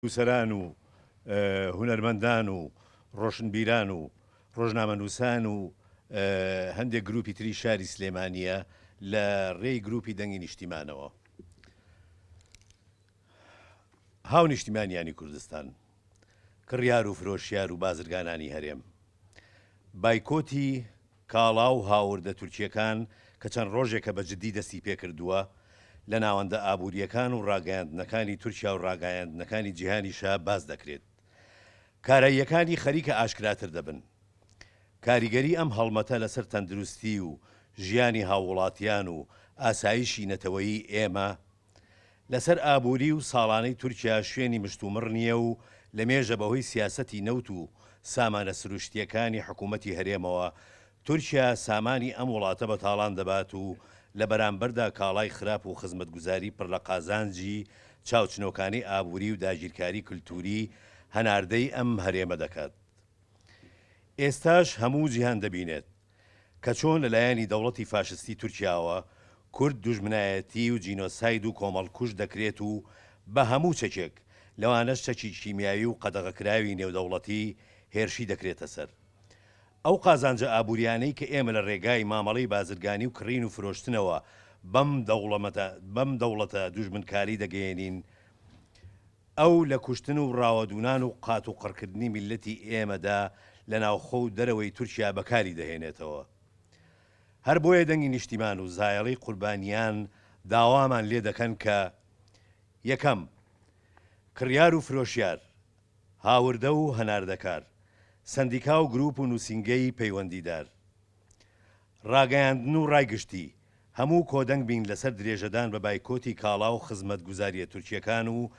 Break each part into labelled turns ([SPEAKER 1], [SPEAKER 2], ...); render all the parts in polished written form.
[SPEAKER 1] نووسەران و هونەرمەندان و ڕۆشنبیران و ڕۆژنامەنووسان و هەندێک گروپی تری شاری سلێمانییە لە ڕێی گروپی دەنگی نیشتیمانەوە. هاونیشتیمانیانی کوردستان، کڕیار و فرۆشیار و بازرگانانی هەرێم، بایکۆتی کاڵا و هاوردە تورکییەکان کە چەند ڕۆژێکە بە جددی دەستی پێکردووە، لە ناوەندە ئابوورییەکان و ڕاگەیاندنەکانی تورکیا و ڕاگایاندنەکانی جیهانیشا باس دەکرێت. کاراییەکانی خەریکە ئاشکراتر دەبن. کاریگەری ئەم هەڵمەتە لەسەر تەندروستی و ژیانی هاووڵاتیان و ئاسایشی نەتەوەیی ئێمە، لەسەر ئابووری و ساڵانەی تورکیا شوێنی مشتومڕ نییە و لەمێژە بەهۆی سیاسەتی نەوت و سامانە سروشتییەکانی حکوومەتی هەرێمەوە تورکیا سامانی ئەم وڵاتە بە تاڵان دەبات و لە بەرامبەردا کاڵای خراپ و خزمەتگوزاری پڕ لە قازانجی چاوچنۆکانەی ئابووری و داگیرکاری کلتووری هەناردەی ئەم هەرێمە دەکات. ئێستاش هەموو جیهان دەبینێت کە چۆن لە لایەنی دەوڵەتی فاشستی تورکیاوە کورد دوژمنایەتی و جینۆساید و کۆمەڵکوژ دەکرێت و بە هەموو چەکێک لەوانەش چەکی کیمیاوی و قەدەغەکراوی نێودەوڵەتی هێرشی دەکرێتە سەر. ئەو قازانجە ئابووریانەی کە ئێمە لە رێگای مامەڵەی بازرگانی و کڕین و فرۆشتنەوە بەم بەم دەوڵەتە دوژمنکاری دەگەیەنین، ئەو لە کوشتن و ڕاوەدوونان و قات و قڕکردنی میللەتی ئێمەدا لە ناوخۆ و دەرەوەی تورکیا بەکاری دەهێنێتەوە. هەر بۆیە دەنگی نیشتیمان و زایەڵەی قوربانیان داوامان لێ دەکەن کە، یەکەم، کڕیار و فرۆشیار، هاوردە و هەناردەکار، سەندیکا و گروپ و نووسینگەی پەیوەندیدار، ڕاگەیاندن و ڕای گشتی، هەموو کۆدەنگ بین لەسەر درێژەدان بە بایکۆتی کاڵا و خزمەتگوزارییە تورکییەکان و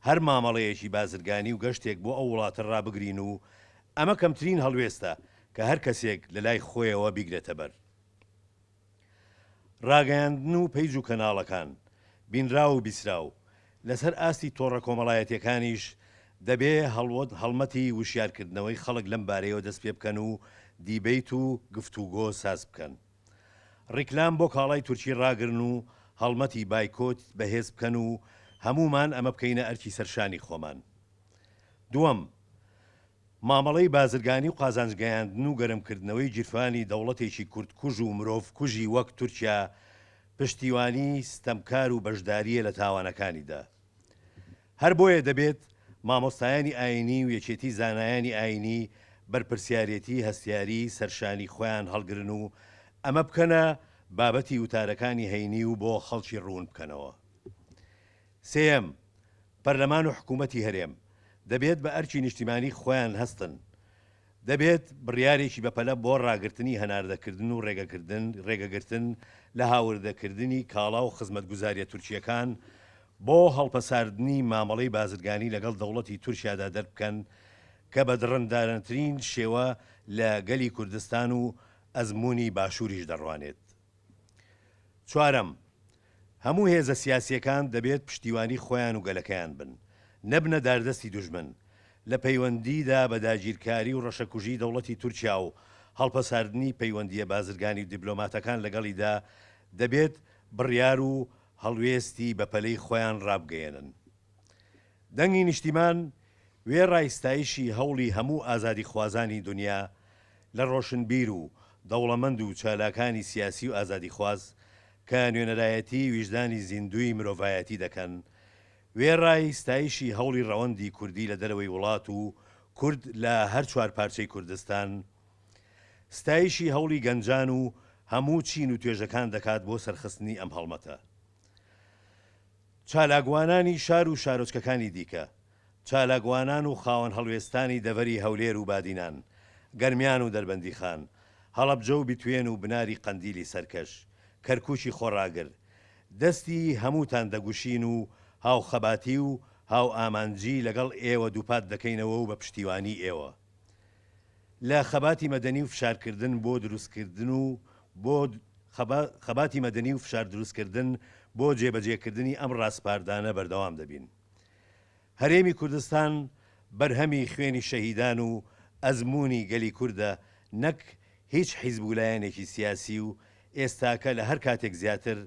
[SPEAKER 1] هەر مامەڵەیەکی بازرگانی و گەشتێک بۆ ئەو وڵاتە ڕابگرین و ئەمە کەمترین هەڵوێستە کە هەر کەسێک لەلای خۆیەوە بیگرێتەبەر. ڕاگەیاندن و پەیج و کەناڵەکان، بینراو و بیسراو، لەسەر ئاستی تۆڕە کۆمەڵایەتیەکانیش دەبێ هەڵمەتی وشیارکردنەوەی خەڵک لەم بارەیەوە دەست پێ بکەن و دیبەیت و گفتوگۆ ساز بکەن. ڕیکلام بۆ کاڵای تورکی ڕاگرن و هەڵمەتی بایکۆت بەهێز بکەن و هەموومان ئەمە بکەینە ئەرکی سەر شانی خۆمان. دووەم، مامەڵەی بازرگانی و قازانج گەیاندن و گەرمکردنەوەی گیرفانی دەوڵەتێکی کوردکوژ و مرۆڤکوژی وەک تورکیا پشتیوانی ستەمکار و بەشدارییە لە تاوانەکانیدا. هەر بۆیە دەبێت مامۆستایانی ئایینی و یەکێتی زانایانی ئایینی بەرپرسیارێتی هەستیاری سەرشانی خۆیان هەڵگرن و ئەمە بکەنە بابەتی وتارەکانی هەینی و بۆ خەڵکی ڕوون بکەنەوە. سێیەم، پەرلەمان و حکوومەتی هەرێم دەبێت بە ئەرکی نیشتیمانی خۆیان هەستن. دەبێت بڕیارێکی بەپەلە بۆ ڕاگرتنی هەناردەکردن و ڕێگەکردن ڕێگەگرتن لە هاوردەکردنی کاڵا و خزمەتگوزارییە تورکییەکان بۆ هەڵپەساردنی مامەڵەی بازرگانی لەگەڵ دەوڵەتی تورکیادا دەربکەن کە بە دڕندانەترین شێوە لە گەلی کوردستان و ئەزموونی باشووریش دەڕوانێت. چوارەم، هەموو هێزە سیاسییەکان دەبێت پشتیوانی خۆیان و گەلەکەیان بن، نەبنە داردەستی دوژمن، لە پەیوەندیدا بە داگیرکاری و ڕەشەکوژی دەوڵەتی تورکیا و هەڵپەساردنی پەیوەندییە بازرگانی و دیبلۆماتەکان لەگەڵیدا دەبێت بڕیار و هەڵوێستی بەپەلەی خۆیان ڕابگەیەنن. دەنگی نیشتیمان وێڕای ستایشی هەوڵی هەموو ئازادیخوازانی دونیا لە ڕۆشنبیر و دەوڵەمەند و چالاکانی سیاسی و ئازادیخواز کە نوێنەرایەتی ویژدانی زیندووی مرۆڤایەتی دەکەن، وێڕای ستایشی هەوڵی ڕەوەندی کوردی لە دەرەوەی وڵات و کورد لە هەر چوارپارچەی کوردستان، ستایشی هەوڵی گەنجان و هەموو چین و توێژەکان دەکات بۆ سەرخستنی ئەم هەڵمەتە. چالاکوانانی شار و شارۆچکەکانی دیکە، چالاکوانان و خاوەن هەڵوێستانی دەڤەری هەولێر و بادینان، گەرمیان و دەربەندیخان، هەڵەبجە و بیتوێن و بناری قەندیلی سەرکەش، کەرکوکی خۆڕاگر، دەستی هەمووتان دەگوشین و هاوخەباتی و هاوئامانجی لەگەڵ ئێوە دووپات دەکەینەوە و بە پشتیوانی ئێوە لە خەباتی مەدەنی و فشارکردن بۆ دروستکردن و بۆ خەباتی مەدەنی و فشار دروستکردن بۆ جێبەجێکردنی ئەم ڕاسپاردانە بەردەوام دەبین. هەرێمی کوردستان بەرهەمی خوێنی شەهیدان و ئەزموونی گەلی کوردە نەک هیچ حیزب و لایەنێکی سیاسی و ئێستاکە لە هەر کاتێک زیاتر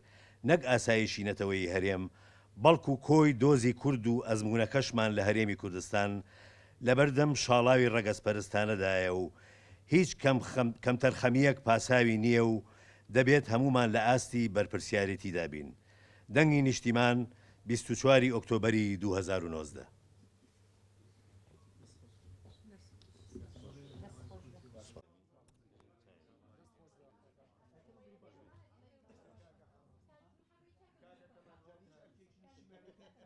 [SPEAKER 1] نەک ئاسایشی نەتەوەیی هەرێم بەڵکو کۆی دۆزی کورد و ئەزموونەکەشمان لە هەرێمی کوردستان لەبەردەم شاڵاوی ڕەگەزپەرستانەدایە و هیچ کەمتەرخەمییەک پاساوی نییە و دەبێت هەموومان لە ئاستی بەرپرسیارێتیدا بین. دەنگی نیشتیمان، 24 ی ئۆکتۆبەری 2019.